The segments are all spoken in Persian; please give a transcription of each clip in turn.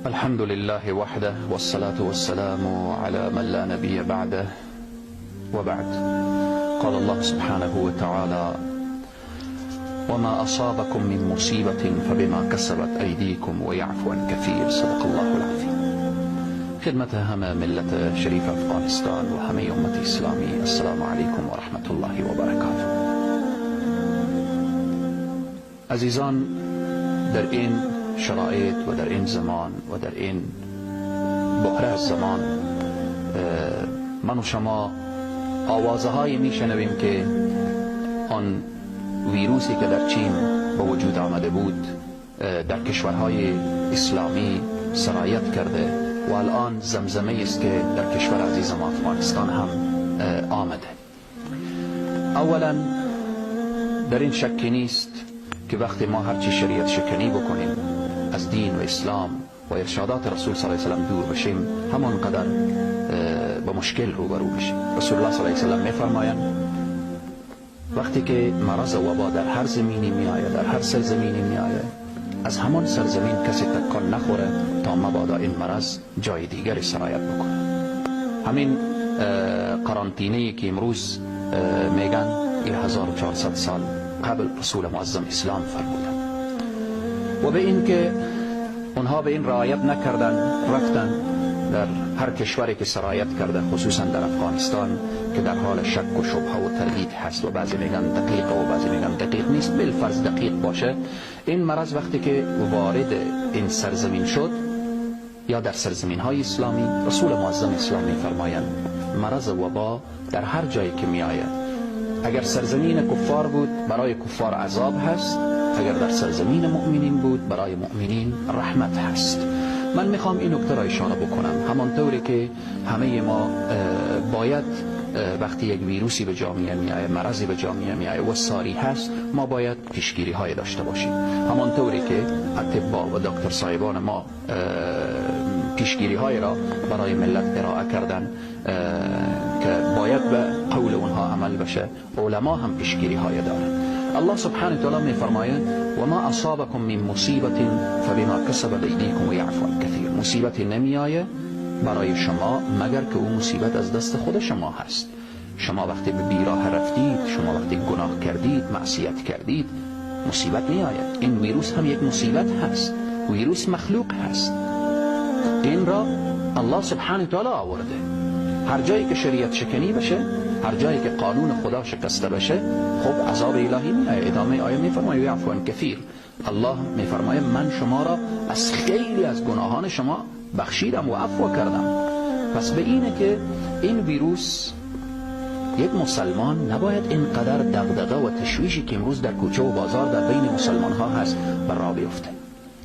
الحمد لله وحده والصلاة والسلام على من لا نبي بعده وبعد. قال الله سبحانه وتعالى: وما أصابكم من مصيبة فبما كسبت أيديكم ويعفو عن كثير. صدق الله العظیم. خدمت همه ملت شریف افغانستان و همه امت اسلامی، السلام علیکم و رحمت الله و برکاته. عزیزان، در این شرایط و در این زمان و در این بحره از زمان، من و شما آوازه های می شنویم که آن ویروسی که در چین به وجود آمده بود در کشورهای اسلامی سرایت کرده و الان زمزمه است که در کشور عزیز ما افغانستان هم آمده. اولا در این شکی نیست که وقتی ما هرچی شریعت شکنی بکنیم، از دین و اسلام و ارشادات رسول صلی الله علیه و سلم دور بشیم، همان قدر با مشکل روبرو بشیم. رسول الله صلی الله علیه و سلم میفرمایند وقتی که مرض وبا در هر زمینی میآید، در هر سرزمینی میآید، از همان سرزمین کسی تکان نخوره تا مبادا این مرض جای دیگری سرایت بکنه. همین قرنطینه‌ای که امروز میگن، 1400 سال قبل رسول معظم اسلام فرمودن و به این که اونها به این رعایت نکردن، رفتن در هر کشوری که سرایت کرده، خصوصا در افغانستان که در حال شک و شبهه و تردید هست و بعضی میگن دقیق و بعضی میگن دقیق نیست، بالفرض دقیق باشه، این مرض وقتی که وارد این سرزمین شد یا در سرزمین های اسلامی، رسول معظم اسلام میفرمایند مرض وبا در هر جایی که میآید، اگر سرزمین کفار بود برای کفار عذاب هست، اگر در سرزمین مؤمنین بود برای مؤمنین رحمت هست. من میخوام این نکته را اشاره بکنم. همانطوری که همه ما باید وقتی یک ویروسی به جامعه میآید، مرضی به جامعه میآید و ساری هست، ما باید پیشگیری های داشته باشیم. همانطوری که اطبا و دکتر صاحبان ما پیشگیری های را برای ملت ارائه کردن که باید به قول اونها عمل بشه، علما هم پیشگیری های دارند. الله سبحانه وتعالی میفرماید و ما اصابکم من مصیبت فبما کسبت ایدیکم و یعفو عن کثیر. مصیبت نمیآید برای شما مگر که اون مصیبت از دست خود شما هست. شما وقتی به بیراه رفتید، شما وقتی گناه کردید، معصیت کردید، مصیبت میآید. این ویروس هم یک مصیبت هست، ویروس مخلوق هست، این را الله سبحانه وتعالی آورده. هر جایی که شریعت شکنی بشه، هر جایی که قانون خدا شکسته بشه، خب عذاب الهی میآید. ادامه آیه میفرماید یعفو عن کثیر. الله میفرماید من شما را از خیلی از گناهان شما بخشیدم و عفو کردم. پس به اینه که این ویروس، یک مسلمان نباید اینقدر دغدغه و تشویشی که امروز در کوچه و بازار در بین مسلمان ها هست بر راه بیفته.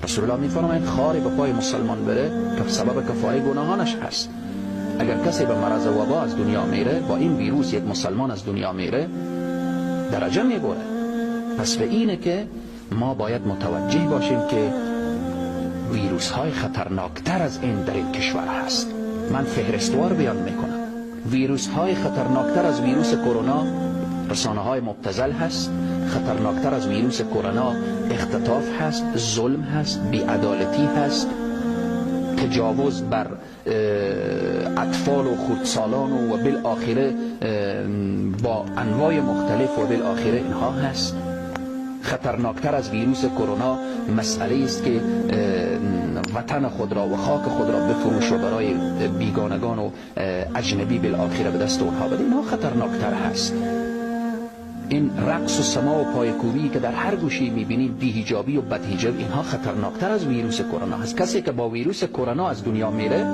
رسول الله میفرماید خاری به پای مسلمان بره که سبب کفاره گناهانش هست. اگر کسی به مرض وبا از دنیا میره، با این ویروس یک مسلمان از دنیا میره، درجه میبره. پس به اینه که ما باید متوجه باشیم که ویروس های خطرناکتر از این در این کشور هست. من فهرستوار بیان میکنم. ویروس های خطرناکتر از ویروس کرونا رسانه های مبتذل هست، خطرناکتر از ویروس کرونا اختطاف هست، ظلم هست، بی‌عدالتی هست، تجاوز بر اطفال و خردسالان و بالآخره با انواع مختلف و بالآخره اینها هست. خطرناکتر از ویروس کرونا مسئله است که وطن خود را و خاک خود را بفروش و برای بیگانگان و اجنبی بالآخره به دست اونها بده. اینها خطرناکتر هست. این رقص و سما و پایکوبی که در هر گوشی میبینیم، بی‌حجابی و بدحجاب، اینها خطرناکتر از ویروس کرونا هست. کسی که با ویروس کرونا از دنیا میره،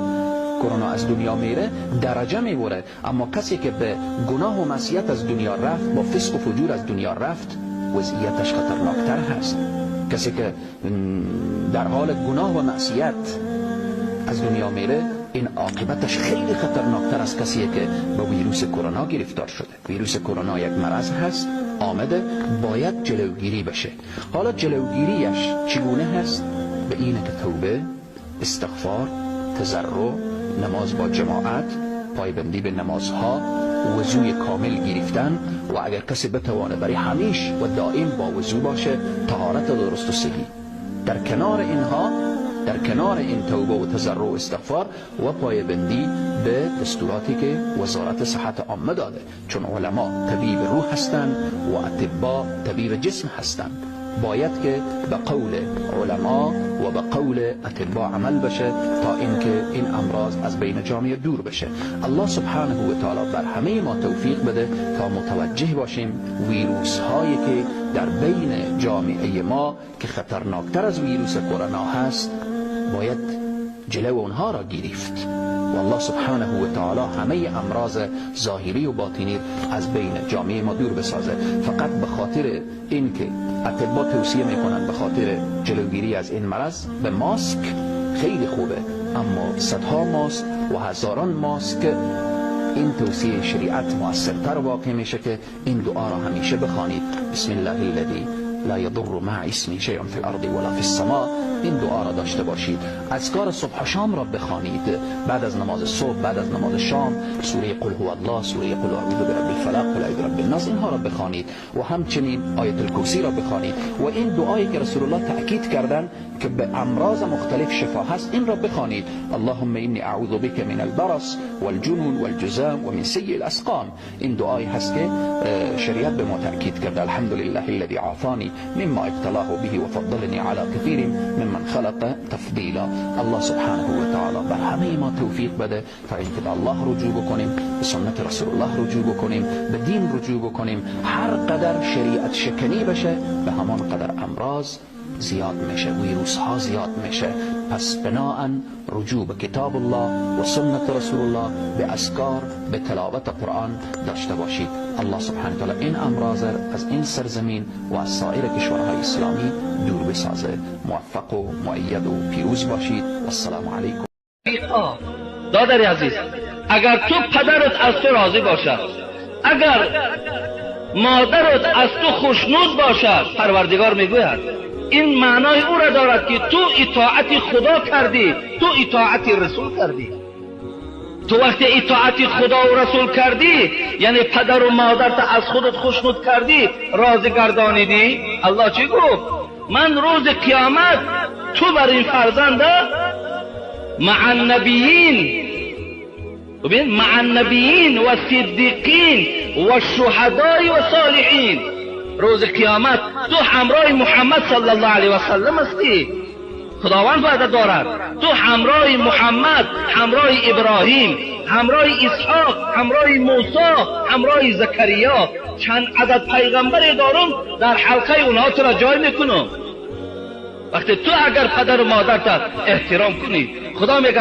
کرونا از دنیا میره، درجه میبره. اما کسی که به گناه و معصیت از دنیا رفت، با فسق و فجور از دنیا رفت، وضعیتش خطرناکتر هست. کسی که در حال گناه و معصیت از دنیا میره، این عاقبتش خیلی خطرناکتر از کسیه که با ویروس کرونا گرفتار شده. ویروس کرونا یک مرض هست، آمده، باید جلوگیری بشه. حالا جلوگیریش چگونه هست؟ به اینه که توبه، استغفار، تضرع، نماز با جماعت، پایبندی به نمازها، وضوی کامل گرفتن و اگر کسی بتوانه برای همیش و دائم با وضو باشه، طهارت درست و صحیح. در کنار اینها در کنار این توبه و تضرع و استغفار و پایبندی به دستوراتی که وزارت صحت عامه داده، چون علما طبیب روح هستند و اطبا طبیب جسم هستند. باید که به قول علما و به قول اطبا عمل بشه تا اینکه این امراض از بین جامعه دور بشه. الله سبحانه و تعالی بر همه ما توفیق بده تا متوجه باشیم ویروس هایی که در بین جامعه ما که خطرناکتر از ویروس کرونا هست، باید جلو اونها را گرفت. و الله سبحانه و تعالی همه امراض ظاهری و باطنی از بین جامعه ما دور بسازه. فقط به خاطر اینکه اطبا توصیه میکنن به خاطر جلوگیری از این مرض به ماسک، خیلی خوبه، اما صدها ماسک و هزاران ماسک، این توصیه شریعت موثرتر واقع میشه که این دعا را همیشه بخوانید: بسم الله الذی لا یضر مع اسمه شیء فی الارض ولا فی السماء. این دعا را داشته باشید. اذکار صبح و شام را بخوانید، بعد از نماز صبح، بعد از نماز شام، سوره قل هو الله، سوره قل اعوذ برب الفلق، قل اعوذ برب الناس، اینها را بخوانید و همچنین آیت الکرسی را بخوانید. و این دعایی که رسول الله تأکید کردن که به امراض مختلف شفا هست، این را بخوانید: اللهم انی اعوذ بک من البرص والجنون والجذام و من سیء الاسقام. این دعایی هست که شریعت به ما تأکید کرده. الحمد لله الذی عافانی مما ابتلاه به و فضلنی علی کثیر ممن خلق تفضیلا. الله سبحانه و تعالی بر همه ما توفیق بده تا اینکه به الله رجوع بکنیم، به سنت رسول الله رجوع بکنیم، به دین رجوع بکنیم. هر قدر شریعت شکنی بشه، به همان قدر امراض زیاد میشه، ویروس ها زیاد میشه. پس بناءً رجوع به کتاب الله و سنت رسول الله، به اذکار، به تلاوت قرآن داشته باشید. الله سبحانه و تعالی این امراض از این سرزمین و از سایر کشورهای اسلامی دور بسازه. موفق و مؤید و پیروز باشید. السلام علیکم. دادر عزیز، اگر تو پدرت از تو راضی باشد، اگر مادرت از تو خوشنود باشد، پروردگار میگوید این معنای او را دارد که تو اطاعت خدا کردی، تو اطاعت رسول کردی. تو وقتی اطاعت خدا و رسول کردی، یعنی پدر و مادرت از خودت خوشنود کردی، راضی گردانیدی، الله چی گفت؟ من روز قیامت تو بر این فرزند مع النبیین، ببین، مع النبیین و صدیقین و شهدای و صالحین. روز قیامت تو همراه محمد صلی الله علیه و سلم هستی. خداوند وعده دارد تو همراه محمد، همراه ابراهیم، همراه اسحاق، همراه موسی، همراه زکریا، چند عدد پیغمبر دارم در حلقه اونها تو را جای میکنم. وقتی تو اگر پدر و مادرت احترام کنی، خدا میگه